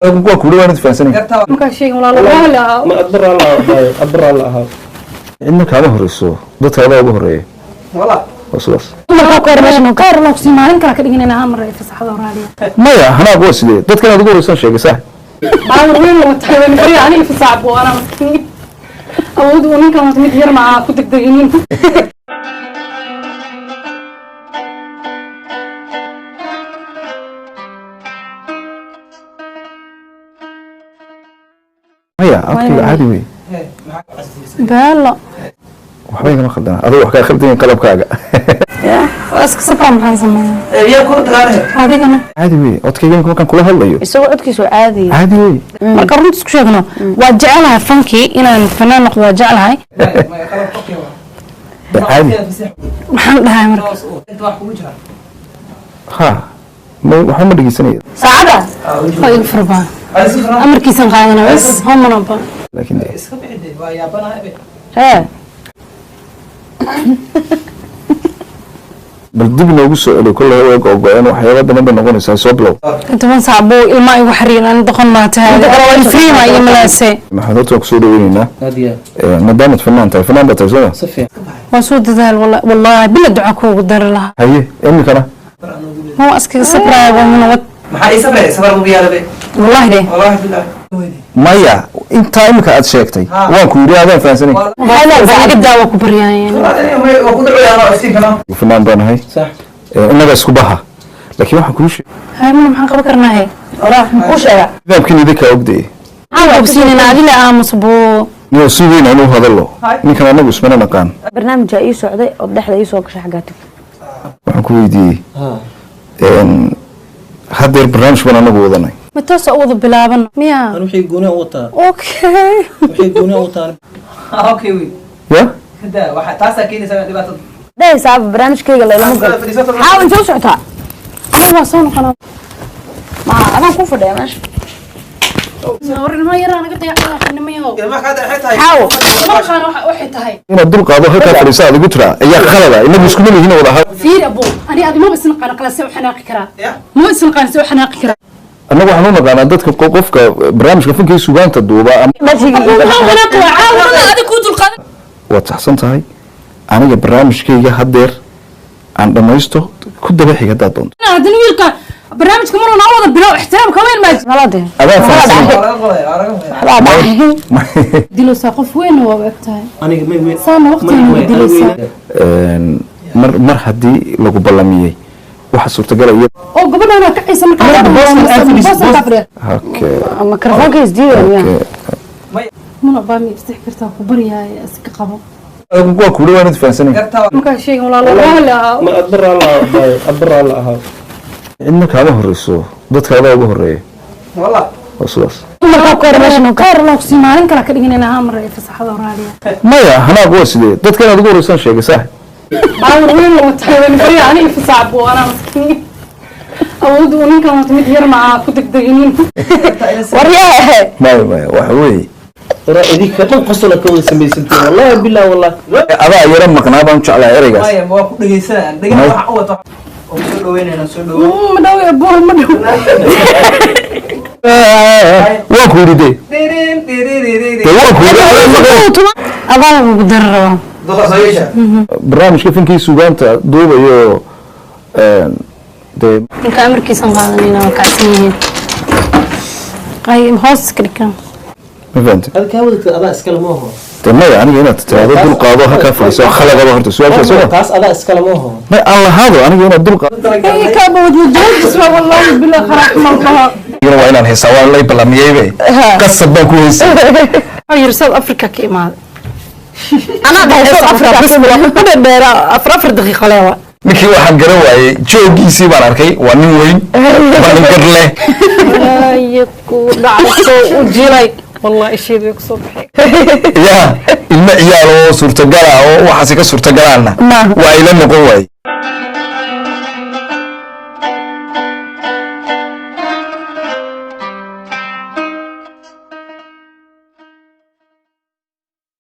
Waa kuuli, waan fahansanay. Markaa sheegin, walaalo, raalli ahaa. Ma adba raalli ahaay, adba raalli ahaa. Cidna kaama horeyso, dadka adaa ugu horeeya, waa sidaas. Markaa ku meeshan khayr Allah ku sii, maalin kale ka dhiganayna hal mar ay fasaxdo, raaliya. Maya, hanaaq waa sidee? Dadka inaad ugu horeysaan sheegay, saaxib. Baawar weyn la wataa, waan bari aniga fasax buu, anaa maskiin awood uu ninkan wato mid yar ma ku degdeginin. Maya, codkayga caadi wey. Beelo. Waxba igama khaldana, adiga wax kaa khaldan qalabkaaga. Waa iska safra, maxaan sameeyaa adigana? Caadi wey codkayga imika markaan kula hadlayo. Isagoo codkiisu caadi. Caadi wey. Marka runta isku sheegno, waa jecelahay fankii, inaan fanaan noqdo waa jecelahay. Caadi. Maxaan dhahay marka? Ha, ma waxba ma dhegeysanaya. Saacada. Waa iga furbaa, amarkiisan qaadana bas homanaba. Laakiin dee Hee. Bal dib noogu soo celiyo, kolley waa go'go'een, waxyaaba badan bay noqonaysaa, soo bilow. 10 saac buu ilmaa igu xariir, ani doqon maa tahay, free ma iyo malaase. Maxamed, horta waan kusoo dhaweyneynaa. Aad iyo Maadaamaad fanaan tahay, fanaan baa tahay sooma? Si fiican. Waa soo dadaal, wallahi bila duca kuugu dari lahaa. Haye, imikana? Ma waa iskaga sabraya, waa munawad. Maxaa ii sabraya? Sabar ugu yaalabe. Wallahi de. Wallahi billahi. Maya, intaa imika aad sheegtay waan ku yidhi adaan fahansanay. Naga daawa ku baryaayeen. Waa ku duceeyaa iftiinkana. Fanaan baan ahay. Sax. Innaga isku baha, laakiin waxaan kuu sheegay. Hay mana, maxaan qaban karnaa he? Muxuu sheega? Nidaamkiin idinkaa ogdayay. Maxaan qabsiinayna adila, aamus buu. Niyo si weyn aan u hadallo, ninkan anagu ismana naqaan. Barnaamijaa ii socday oo dhexda ii soo gashay, xaggaa tag. Waxaan ku weydiiyey, haddeer barnaamij baan anagu wadanay. Ma toosa u wada bilaaban miya? An wixii gooni aan wataa. Okay. Wixii gooni aan wataa. Okay wey. Ya. Kada waxa taasaa keenaysaa dhibaatada. Dhehaysaaba barnaamijkayga laylama galo. Xaaw, intee u socotaa? Aniga waa soo noqonaa. Ma adaan ku fadhiya meesha? War ilmaha yaraa naga dayacay, nimayow. Ilmaha kaa dhexe tahay. Xaaw. Markaan waxa waxay tahay. Inaad dul qaado halkaa fadhiisa aad igu tiraa ayaa khalada, inagu iskuma lihin wada hadal. Fiir abo, ani adi maba isna qaan qala, se u xanaaqi karaa? Maba isna qaan, se u xanaaqi karaa? Annagu waxaan u naqaanaa dadka qofka barnaamijka fankii sugaanta duuba ama Maxaan xanaaqi waa caawa adig kuu dulqaadan. Waad saxsan tahay, aniga barnaamijkayga haddeer aan dhammaysto, ku daba xig haddaad doonto. Haddana wiilka barnaamijka maruu noo wada bilow, ixtiraam kama weyn maa. Malade. Adaa fahansanay. Waa laga qodaya, waa laga qodaya. Waxbaa dhacay. Dilowsaa, qof weyn waa u eg tahay. Aniga may weyn. Saana waqtiga nagu dilaysaa. Mar haddii lagu ballamiyey waxa suurtagala iyo Oo gabadhaan kacaysa markaa boosan fadhiya. Okay. Mikrofoonka isdiidaya. Okay. Muna baa mi ifsix kartaa, ku baryaaya, iska qabo. Waa kuuli, waan fahansanay. Gartaa. Markaa sheegin, walaalo, raalli ahaa. Ma adba raalli ahaay, adba raalli ahaa. Cidna kaama horeyso, dadka adaa ugu horeeya. Wallah. Waa sidaas. Markaa ku meeshan khayr Allah ku sii, maalin kale ka dhiganayna hal mar ay fasaxdo, raaliya. Maya, hanaaq waa sidee? Dadka inaad ugu horeysaan sheegay, saaxib. Baawar weyn la wataa, waan bari aniga fasax buu, anaa maskiin awood uu ninkan wato mid yar ma ku degdeginin. Waryahe. Maya, maya, waxa weeye. Waraa, idinka dhan qosola ka wada samaysantiin, wallahi billahi, wallahi. Adaa yara maqnaa baan jeclaa ereygaas. Maya, waa ku dhegeysanayaan dhegeyna waxa u wato oo soo dhaweynayna, soo dhaweyn. Ma dhaw abo, ma dhaw. Waan ku yidhi dee. Dhirin dhirin. Dee waan ku yidhi adaa maqnaa. Adaa lagugu dari rabaa. Duqa soo yeesha. Barnaamijka fankii sugaanta duubayo dee. Ninka amarkiisan qaadanayna, waa kacsan yihiin, ay hoos iska dhigaan. Ma fahamtay? Ad kaa wadatid, adaa iskale ma aho. Dee maya, aniga inaad tiraahdo dul qaado halkaa fadhiiso khaladaba horta su-aasha soo. Taas adaa iskale ma aho. May, aan lahaado aniga inaad dul qaado. Kaaba wadwadwadis waa, wallahi bila kharax malqaha. Anigana waa inaan heesaa, waan lay ballamiyeybe, qasab baan ku heysay. Waxaa yiri South Africa ka imaaday. Anaa dhahay South Africa. Africa dheera, 4 daqiiqo leewa. Ninkii waxaan garan waayey joogiisii baan arkay, waa nin weyn, waa nin gar leh. Ay ku dhacso u jilay, wallahi isheed way kusoo baxay. Ya, ilmo ciyaal oo suurtagala oo waxaasi ka suurtagalaanna waa ila noqon waayey.